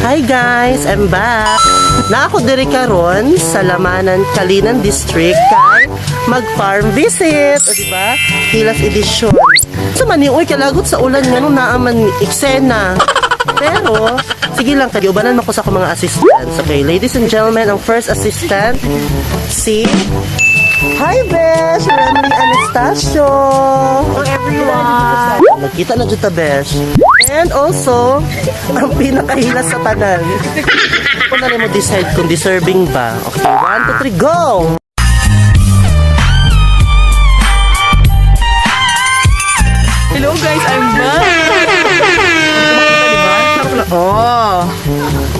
Hi guys, I'm back. Na ako diri karon sa Lamanan, Calinan District kay mag-farm visit, o di ba? Hilas edition. Sa man ni, uy, kalagot sa ulan ngano naa man eksena. Pero sige lang, kay ubanan man ko sa akong mga assistants. Okay, ladies and gentlemen, ang first assistant si Hi Besh, Remly Anastasio. Hello everyone! Nagkita na dyan ta, Besh. And also, ang pinakahilas sa tanan. Kung na mo decide kung deserving ba. Okay, 1, 2, 3, go! Hello guys, I'm back! Diba? Oh!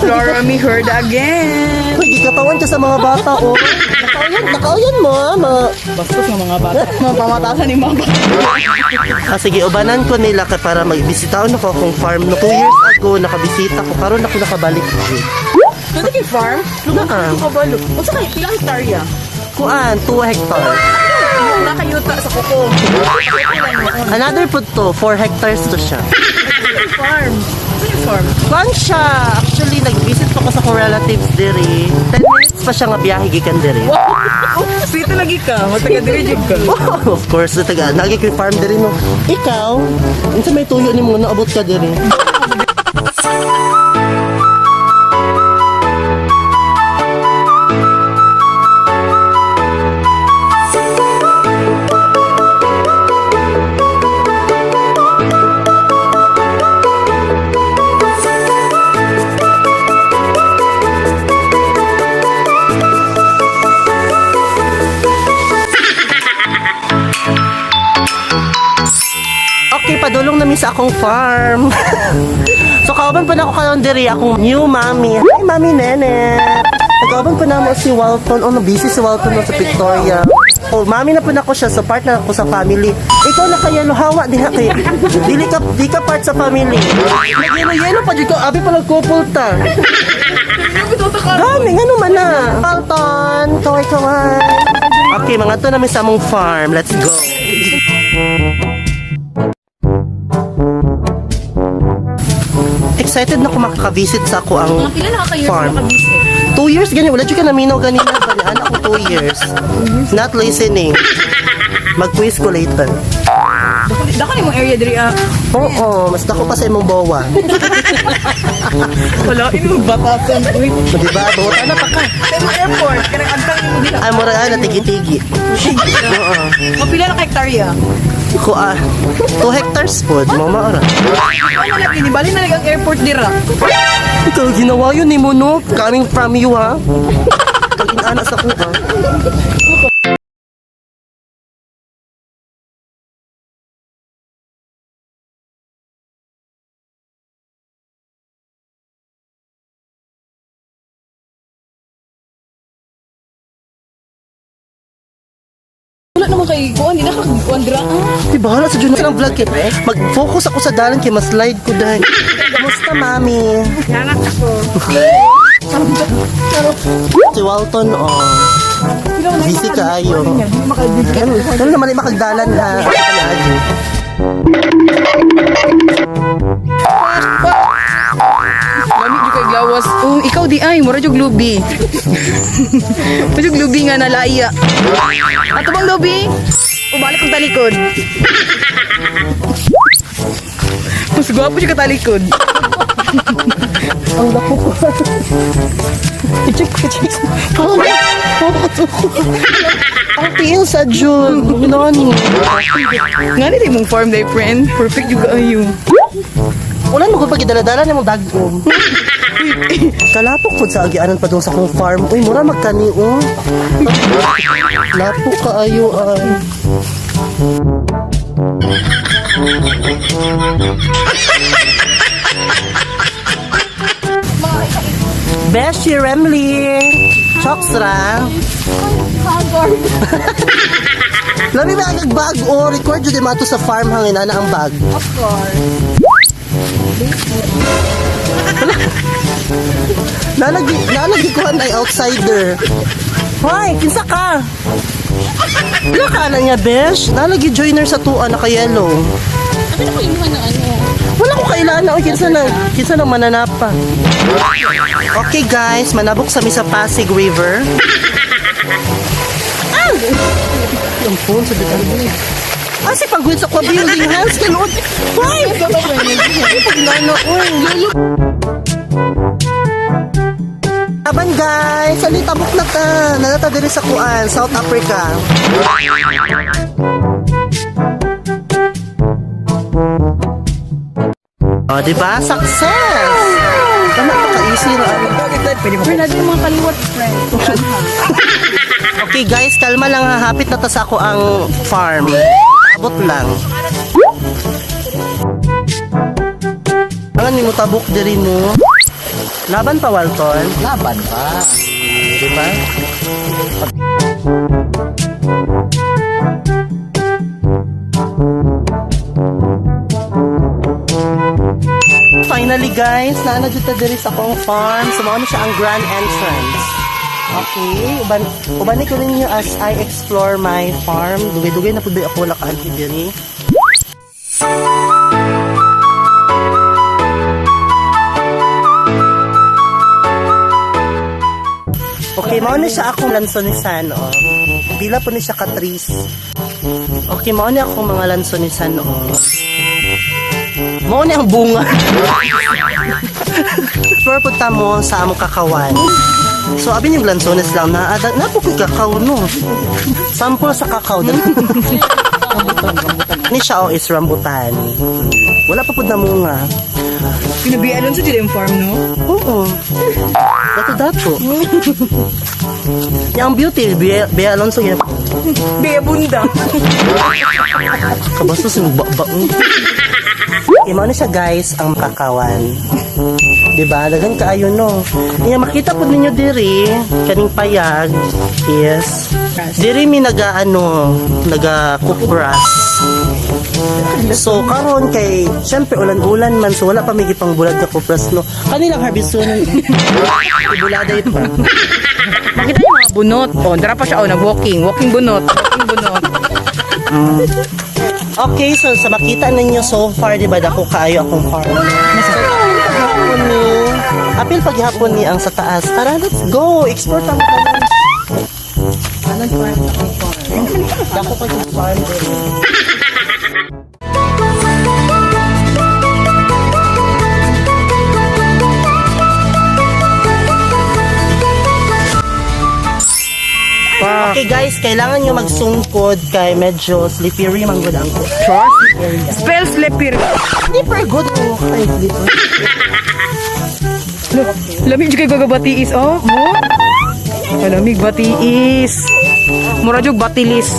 Flora me heard again! Uy, gikatawan ka sa mga bata, oh. Nakauyan, nakauyan mo, ah, mga. Bastos ng mga bata. Mga pamatasan ni mga bata. Ah, sige, ubanan ko nila kay para magbisitaon ako akong farm. No, 2 years ago, nakabisita ko. Karon ako nakabalik. Jud. Pwede kay farm? Naa. Kabalo. Unsa kay pila hektarya? Kuan, 2 hectare. Nakayuta sa kuko. Another pud to, 4 hectares to siya. Farm. Unsa yung farm? Kuan siya. Actually, nag-visit pa ko sa akong relatives diri. 10 minutes pa siya nga biyahe gikan diri. Wow! Sweet lagi ka. Mataga diri jud ka. Oh, of course, taga nagi ko farm diri no. Ikaw, unsa may tuyo nimo naabot ka diri? Okay, padulong namin sa akong farm. So kauban pa na ako karon diri akong new mommy. Hi, Mami Nene. Nagkauban pa na mo si Walton. Oh, no, busy si Walton no, sa Victoria. Oh, mami na po na ako siya. So, part na ako sa family. Ikaw na kaya hawa diha kay. Dili ka, di ka part sa family. Nagyelo-yelo pa dito. Abi pa lang couple ta. Gani, nga naman na. Walton, kaway-kaway. Okay, mga to namin sa among farm. Let's go. Excited na ko makaka-visit sa ako ang Pila na kayo farm. nakabisit? 2 years ganyan. Wala dyan ka naminaw ganina. Banaan ako 2 years. Not listening. Mag-quiz ko later. Dako ni mong area diri ah. Oo, mas dako pa sa imong bowa. Wala ino batasan. Uy. Di ba? Buta na pa ka. Sa imong airport kanang agtang nimo dira. Ay, mura na, tigi-tigi. Oo. Mapila na ka hektarya? Ko ah, 2 hectares po. Mama, ora. Ano lagi ni bali na lang ang airport dira. Ikaw, ginawa yun ni mo, no? Coming from you, ha? Pag inaana sa ko, ha? Wala naman kay kuan, di na ka kuan dira. Di bahala sa Jun. Ang vlog kay. Mag-focus ako sa dalan kay mas slide ko dahil. Kamusta, mami? Nanak ako. Si Walton, oh. Busy ka ayo. Ano naman ay makagdalan ha? Lami jud kay glawas. Oh, ikaw di ay mura jud lubi. Mura jud lubi nga nalaya. Ato bang lubi? O balik kong talikod. Mas gwapo siya katalikod. Ang dako ko. I-check ko, check. Ang tiil sa June. Nani. Nga ni mong farm day friend. Perfect juga ayo. Wala mo kung pagidala-dala ni mong dagom. Kalapok po sa agianan pa doon sa kong farm. Uy, mura magkani, oh. Lapok ka ayo, ay. Beshi Remly! Chokes ra! Lami ba ang bag o record jud mato sa farm hangin ana ang bag. Of course. Nalagi nalagi ko ay outsider. Hoy, kinsa ka? Wala ka na niya, besh. Nalagi joiner sa tuwa naka yellow. Ano ko imuha ng ano? Wala ko kailangan na. Kinsa na mananapa. Okay guys, manabok sa mi sa Pasig River. Ah! Ang phone sa dito. Ah, si pagwin sa kwa building hands kanood. Why? Paglano, oy. Laban guys, ali tabok na ta. Nalata diri sa kuan, South Africa. Oh, di ba? Success! Tama ka easy ra. Friend, yung mga kaliwat, friend. Okay guys, kalma lang ha. Hapit na ta sa ako ang farm. Abot lang. Ang ni mo tabok diri mo. Laban pa Walton, Laban pa. di ba? Finally guys, naa na jud ta diri sa akong farm. So mao na siya ang grand entrance. Okay, uban ko ninyo as I explore my farm. Dugay-dugay na pud ba ako wala kaanhi diri. Okay, mao na siya akong lansonisan, oh. Pila po ni siya ka trees. Okay, mao na akong mga lansonisan, oh. Mao na ang bunga. Explore po ta mo sa among kakawan. So, abi yung lansones lang na adag na po ko'y kakao, no. Sample sa kakao. Ni siya, oh, is rambutan. Wala pa pud na munga. Pinabi Alonso dyan yung farm, no? Oo. Dato-dato. Yang beauty, Bea, Bea Alonso yan. Bea Bunda. Kabasto si ba. Imo na siya guys ang kakawan. 'Di ba? Daghan kaayo no. Nya makita pud ninyo diri kaning payag is diri mi naga ano, naga kupras. So karon kay syempre ulan-ulan man so wala pa may gipang bulad na kupras no. Kanilang harveston. Ibuladay pa. Makita yung mga bunot. Oh, dara pa siya, oh, nag-walking. Walking bunot. Walking bunot. Okay, so sa makita ninyo so far, di ba, dako kaayo akong farm. So, paghapon ni, apil paghapon ni ang sa taas. Tara, let's go! Explore tayo tanan. Anong farm? Akong farm. Dako pa yung farm diri. Okay guys, kailangan nyo magsungkod kay medyo slippery man gud ang Spell slippery. Slipper good oh, kay slipper. Lamig jud kay gagabatiis, oh. Mo? Lamig batiis. Mura jud batilis.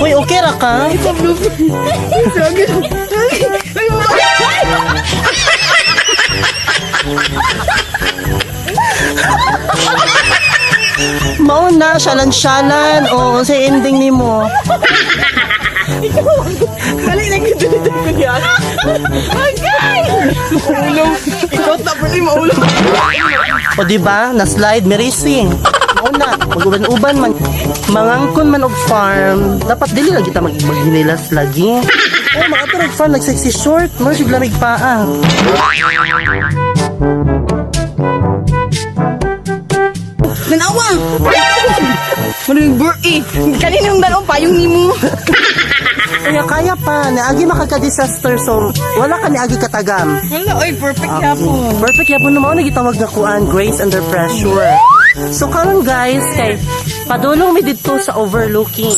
Uy, okay ra ka? Mao na, shalan-shalan. O, sa ending nimo. Dali na gyud dito ko niya. Okay. Maulong. Ikaw ta pwede maulong. O di ba? Na slide mi racing. Mao na, mag-uban-uban man. Mangangkon man og farm. Dapat dili lang kita mag maghinilas lagi. Oh, mga og farm nag sexy short, mo siya lamig paa. Nanawa. Maraming bur eh. Kaninong dalong payong nimo. Kaya kaya pa, naagi makaka-disaster so wala ka niagi katagam. Wala oy, perfect yapon. Perfect yapon no mao na gitawag na kuan grace under pressure. So karon guys kay padulong mi didto sa overlooking.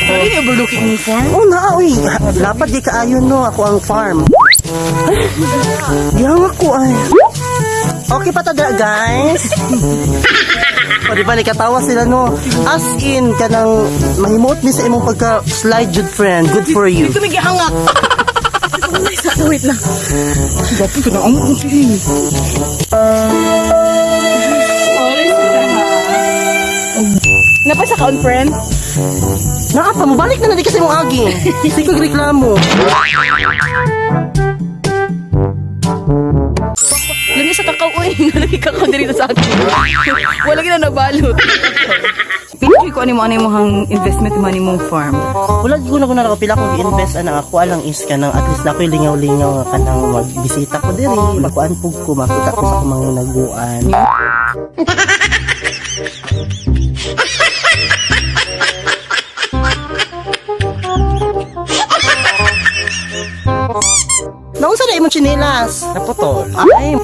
Dali ni overlooking ni farm. Oh na oy, lapad di kaayo no ako ang farm. Ay, Yang ako ay. Okay pa ta dira, guys. O di ba nakatawa sila no. As in kanang mahimuot ni sa imong pagka slide jud friend. Good for you. Dito may gihangak. Wait lang. Gwapo ko na ang Napasa ka on friend? Naa pa mobalik na na di kasi mong agi. Sige reklamo. Uy, nalagi ka ko diri sa akin. Wala gina nabalot. Pili ko ani mo ano imong investment mo ani mong farm. Wala ko na ko na pila kong gi-invest ana ako alang is kanang at least na ako'y lingaw-lingaw nga kanang magbisita ko diri, makuan pug ko, makita ko sa akong mga naguan. Naunsa na imong tsinelas? Naputol. Ay,